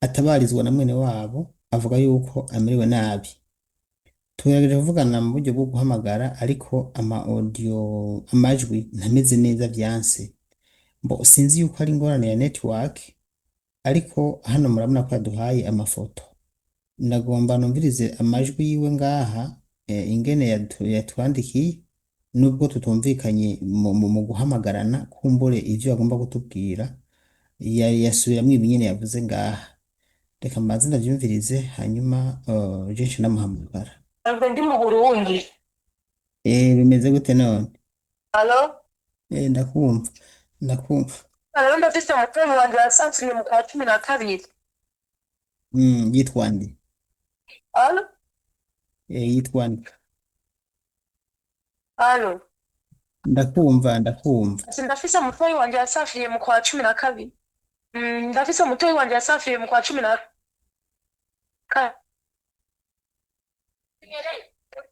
Atabarizwa na mwene wabo avuga yuko amerewe nabi. Tugerageje kuvugana mu buryo bwo guhamagara, ariko ama audio, amajwi ntameze neza, vyanse. Mbo sinzi yuko ari ingorane ya network, ariko hano murabona ko yaduhaye amafoto. Ndagomba numvirize amajwi yiwe ngaha, ingene yatwandikiye, nubwo tutumvikanye mu guhamagarana. Kumbure ivyo agomba kutubwira yasubiramwo ibi nyene yavuze ngaha. Reka mbanze ndavyumvirize, hanyuma je nce ndamuhamagara. Nsanzwe ndi mu Burundi. Bimeze gute none? Alo? Ndakumva, ndakumva. Rero ndafise umukunzi wanje yasansuye mu kwa 12. Yitwa nde? Alo? Yitwa nde? Alo? Ndakumva, ndakumva. Ati ndafise umutoyi wanje yasafiriye mu kwa 12. Ndafise umutoyi wanje yasafiriye mu kwa 12.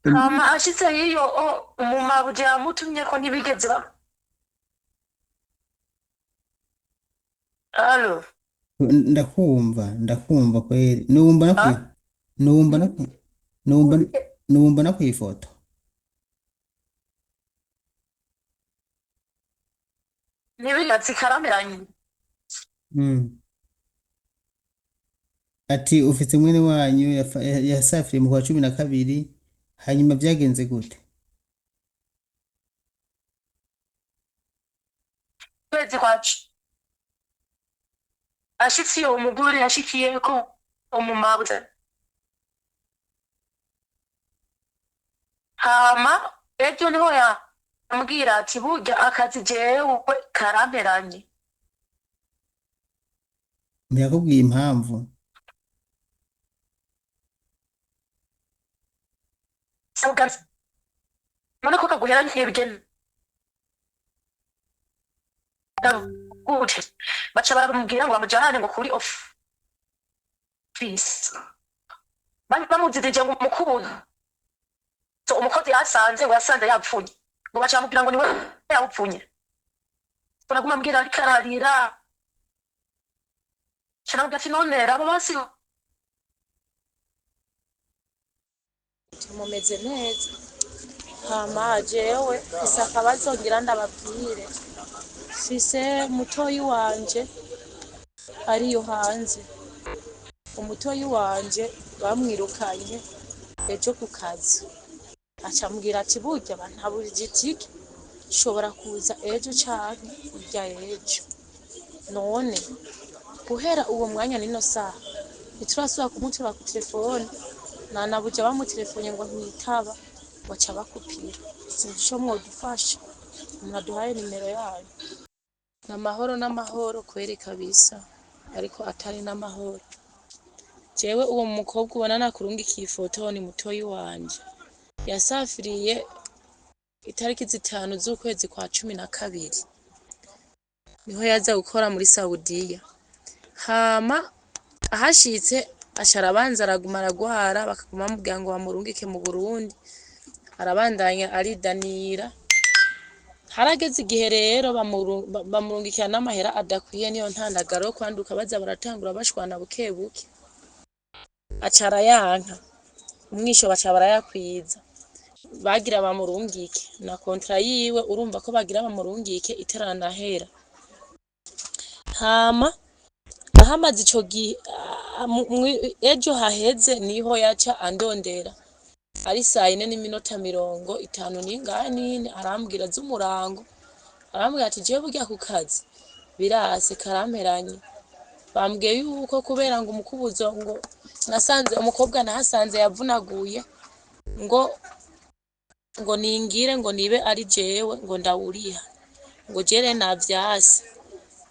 Hama ashitse hiyo mu mabuja yamutumyeko ntibigeze ba. Alo? Ndakumva, ndakumva kweli. Numva Ah? numva numva numva no kw'ifoto. Ntibigeze ikarameranye. Ati ufite mwene wanyu yasafiriye mu kwa 12, hanyuma vyagenze gute? Kwezi kwa ashitse iyo umugore yashikiyeko mu mabuja. Hama ejo niho yambwira ati burya akazi jewe karamperanye. Ntiyakubwiye impamvu? None ko kaguheranye bigenda gute? Baca baramubwira ngo bamujane ngo kuri office. Bari bamuzidije ngo umukubuzo umukozi yasanze ngo yasanze yapfunye, ngo baca bamubwira ngo niwe yawupfunye. Naguma ambwira ariko ararira, ca namubwira ati none raba basi. Mumeze neza? Hama jewe mfise akabazo ngira ndababwire. Mfise mutoyi wanje ariyo hanze. Umutoyi wanje bamwirukanye ejo ku kazi, aca ambwira ati burya bantaburije itike, nshobora kuza ejo canke hirya y'ejo. None guhera uwo mwanya nino saha ntiturasubira kumutora ku terefone, nanabuja bamuterefonye ngo ntiyitaba, baca bakupira. Sinzi ico mwodufasha, mwaduhaye nimero yayo. N'amahoro n'amahoro kweri kabisa, ariko atari n'amahoro. Jewe uwo mukobwa ubona nakurungikiye ifoto ni mutoyi wanje. Yasafiriye itariki 5 z'ukwezi kwa 12. Niho yaza gukora muri Saudiya. Hama ahashitse aca arabanza araguma aragwara, bakaguma bamubwira ngo bamurungike mu Burundi. Arabandanya aridanira. Harageze igihe rero bamurungikira n'amahera adakwiye, niyo ntandagaro yo kwanduka baza baratangura bashwana buke buke. Aca arayanka. Umwisho baca barayakwiza. Bagira bamurungike na kontra yiwe, urumva ko bagira bamurungike itaranahera. Hama ahamaze ico gihe, ejo haheze niho yaca andondera ari sayine n'iminota 50 n'ingahe n'ine, arambwira z'umurango, arambwira ati jewe burya ku kazi birase karamperanye. Bambwiye yuko kubera ngo umukubuzo ngo nasanze umukobwa nahasanze yavunaguye, ngo ningire ngo nibe ari jewe ngo ndawuriha, ngo jere navyase.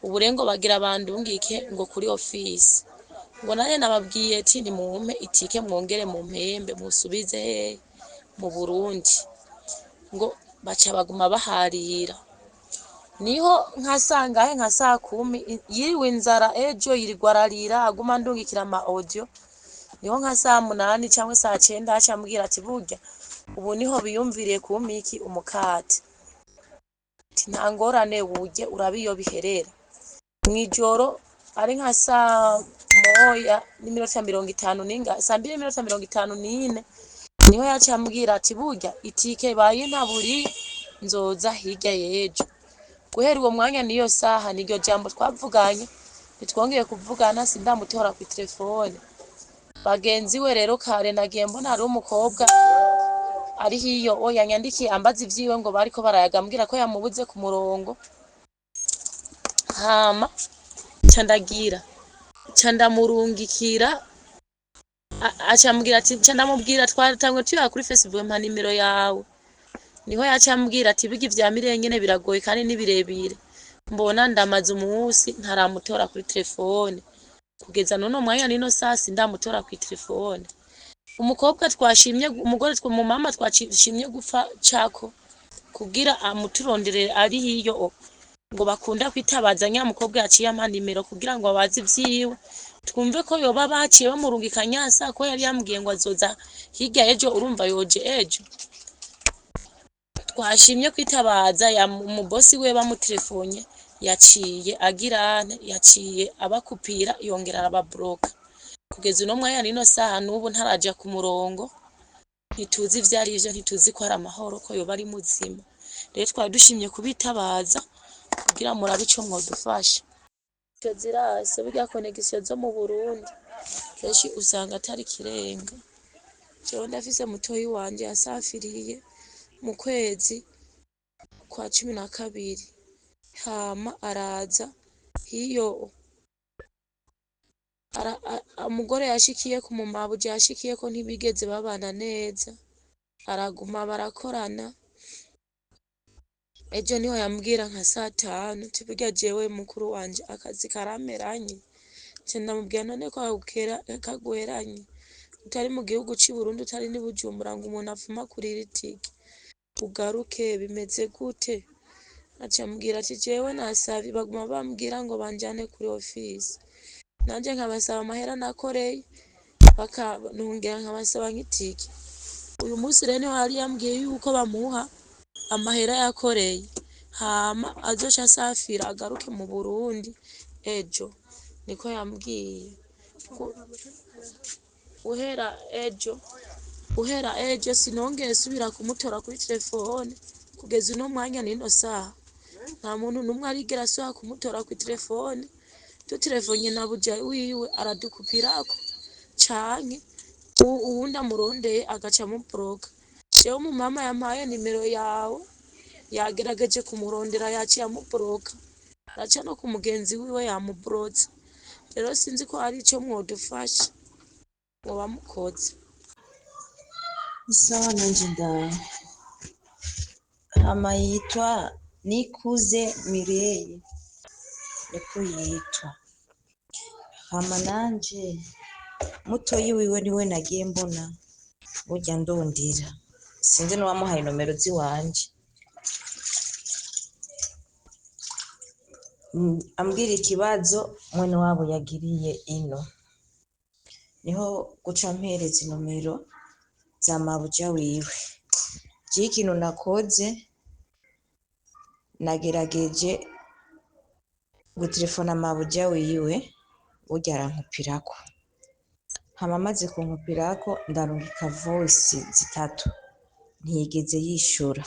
Ubu rero ngo bagira bandungike ngo kuri office, ngo nanje nababwiye ati nimumpe itike mwongere mumpembe musubize hehe mu Burundi. Ngo baca baguma baharira. Niho nka sangahe, nka saa kumi yiriwe inzara ejo, yirirwa ararira aguma andungikira ama audio. Niho nka saa 8 canke saa 9 aca ambwira ati burya ubu niho biyumviriye kumpa iki umukate. Ati nta ngorane wurye urabe iyo biherera. Mw'ijoro Ari nka saa moya n'iminota 50 n'inga, saa mbiri n'iminota 54 niho yaciye ambwira ati burya itike bayintaburiye, nzoza hirya y'ejo. Guhera uwo mwanya n'iyo saha niryo jambo twavuganye, ntitwongeye kuvugana, sindamutora kw'iterefone. Bagenzi we rero kare nagiye mbona hariho umukobwa ari hiyo yanyandikiye ambaza ivyiwe ngo bariko barayaga, ambwira ko yamubuze ku murongo. Hama ca ndagira ca ndamurungikira, aca ambwira ati, ca ndamubwira twatanguye tuyaga kuri Facebook, mpa nimero yawe. Niho yaca ambwira ati biga ivya Mireye nyene biragoye kandi ni birebire. Mbona ndamaze umunsi ntaramutora kuri telefone, kugeza n'uno mwanya nino saa sindamutora kuri telefone. Umukobwa twashimye, umugore mu mama twashimye gupfa cako kugira amuturonderere ari hiyo ngo bakunda kwitabaza nya mukobwa yaciye ampa nimero kugira ngo abaze ivyiwe, twumve ko yoba baciye bamurungika nyasa ko yari yambwiye ngo azoza hirya ejo, urumva yoje ejo. Twashimye kwitabaza ya umubosi we bamutelefone, yaciye agirane, yaciye abakupira yongera arababloka. Kugeza uno mwanya nino saha n'ubu ntaraja ku murongo, ntituzi ivyo arivyo, ntituzi ko ari amahoro, ko yoba ari muzima. Rero twari dushimye kubitabaza kugira murabe ico mwodufasha. Ico zirase burya connexion zo mu Burundi kenshi usanga atari ikirenga. Jewe ndafise mutoyi wanje yasafiriye mu kwezi kwa 12, hama araza hiyo umugore yashikiyeko mu mabuja yashikiyeko ntibigeze babana neza, araguma barakorana. Ejo niho yambwira nka satanu ati burya jewe mukuru wanje akazi karameranye. Nca ndamubwira none ko kaguheranye utari mu gihugu c'i Burundi, utari n'i Bujumbura, ngo umuntu apfuma kurira itike ugaruke bimeze gute? Aca ambwira ati jewe nasavye, baguma bambwira ngo banjane kuri ofisi, nanje nkabasaba amahera nakoreye, bakanongera nkabasaba nk'itike. Uyu munsi rero niho yari yambwiye yuko bamuha amahera yakoreye, hama azoca asafira agaruke mu Burundi ejo, niko yambwiye. Guhera ejo sinongeye subira kumutora kuri telefone kugeza uno mwanya nino saha. Nta muntu n'umwe arigera asubira kumutora kuri telefone. Dutelefone na buja wiwe aradukupirako canke uwundi amurondeye agaca amubloka. Jewe umumama yampaye nimero yawe yagerageje kumurondera yaciye amubloka, araca no ku mugenzi wiwe yamublotse. Rero sinzi ko hari ico mwodufasha mwoba mukoze. Isawa nanje ndaho. Hama yitwa Nikuze Mireille niko yitwa. Hama nanje mutoyi wiwe niwe nagiye mbona burya ndondera, sinzi n'uwamuhaye inomero ziwanje. Ambwira ikibazo mwene wabo yagiriye ino, niho guca mpereza inomero za mabuja wiwe. Jewe ikintu nakoze, nagerageje gutelefona mabuja wiwe, burya arankupirako. Hama amaze kunkupirako ndarungika voice zitatu, ntiyigeze yishura,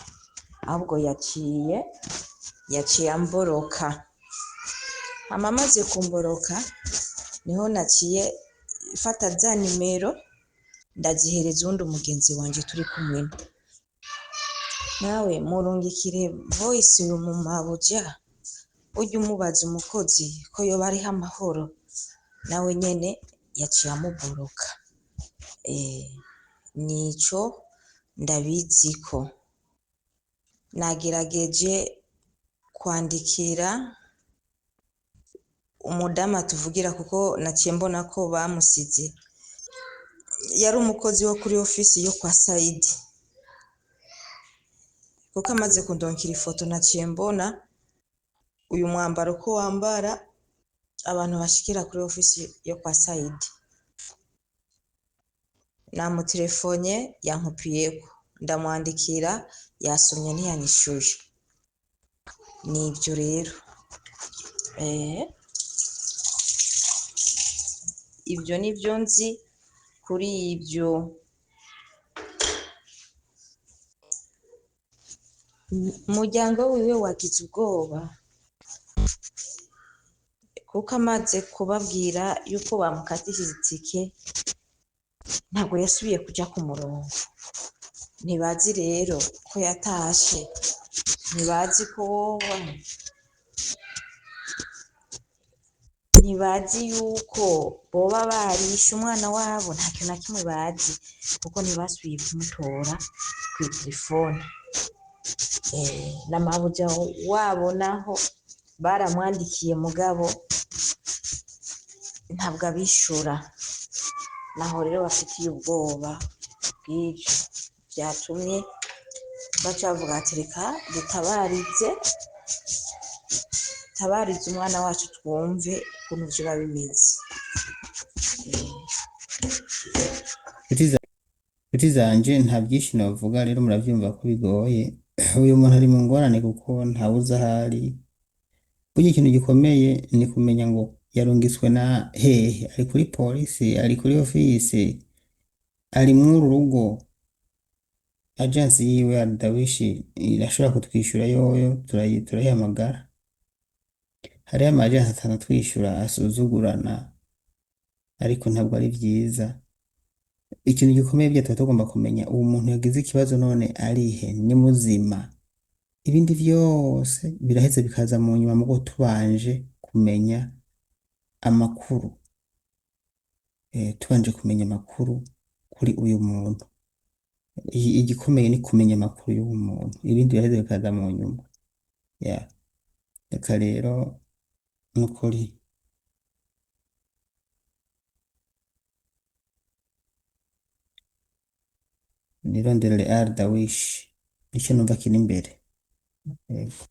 ahubwo yaciye amboroka. Hama amaze kumboroka niho naciye mfata za nimero ndazihereza uwundi mugenzi wanje turi kumwe. Nawe murungikire voice uyu mu mabuja, urya umubaza umukozi ko yoba ariho amahoro, nawe nyene yaciye amuboroka. Nico ndabiziko. Nagerageje kwandikira umudamu atuvugira kuko naciye mbona ko bamusize. Yari umukozi wo kuri ofisi yo kwa Saidi. Kuko amaze kundonkera ifoto naciye mbona uyu mwambaro ko wambara abantu bashikira kuri ofisi yo kwa Saidi. Namutelefone yankupiyeko, ndamwandikira yasomye ntiyanyishuye. Nivyo rero. Ivyo nivyo nzi kuri ivyo. Umuryango wiwe wagize ubwoba kuko amaze kubabwira yuko bamukatishije itike, ntabwo yasubiye kuja ku murongo. Ntibazi rero ko yatashe, ntibazi ko woba, ntibazi yuko boba barishe umwana wabo, nta kintu na kimwe bazi kuko ntibasubiye kumutora kw'iterefone. Na mabuja wabo naho baramwandikiye mugabo ntabwo abishura. Naho rero bafitiye ubwoba bw'ivyo vyatumye baca bavuga ati reka dutabarize, tabarize umwana wacu twumve ukuntu vyoba bimeze. Nshuti zanje, nta byinshi navuga rero, muravyumva ko bigoye. Uyu muntu ari mu ngorane kuko ntawuzi aho ari. Burya ikintu gikomeye ni kumenya ngo yarungitswe na hehe, ari kuri polisi, ari kuri ofisi, ari mw'uru rugo. Agence yiwe Aldawishi irashobora kutwishyura yoyo, turayihamagara. Hariho ama agence atanu atwishyura asuzugurana, ariko ntabwo ari vyiza. Ikintu gikomeye bya tuba tugomba kumenya uwo muntu yagize ikibazo none arihe, ni muzima. Ibindi vyose biraheze bikaza mu nyuma mugo tubanje kumenya amakuru. Tubanje kumenya amakuru kuri uyu muntu. Igikomeye ni kumenya amakuru y'uwo muntu, ibindi biraheze bikaza mu nyuma. Yeah. Reka rero nukuri nironderere Aldawish, nico numva kiri imbere. Yego.